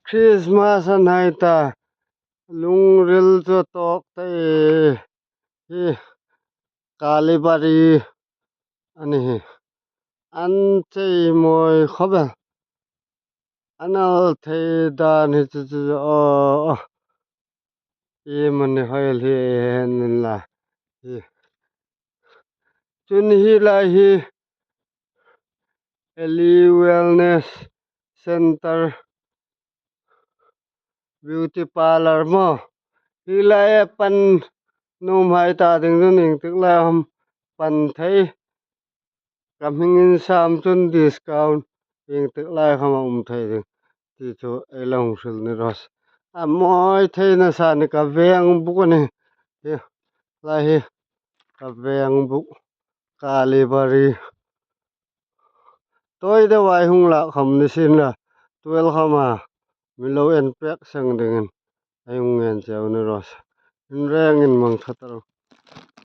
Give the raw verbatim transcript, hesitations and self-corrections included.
Christmas anai ta, lungril chu tok te hi, Kalibari ani hi. An chei moi khop e. An al thei dan hi chu chu, o, o. Imani hoil hi hen la. Hi. Chun hi lai hi Eli Wellness Center Beauty Parlour mo. Hi lai a pan nom hai ta ding chun ing tik lai ham pan thei. Ka hming in sam chun discount ing tik lai ham a um thei ding. Ti chu ei la hung hril ni ros. A moi thei nasa ni ka veng buk ani. Hi, lai hi ka veng buk Kalibari. Toi deuh a i hung lah kham ni sin la, twelve kham a, mi lo en pek sang dingin, a hung ngen cheu ni ros. In reng in mang khat ro.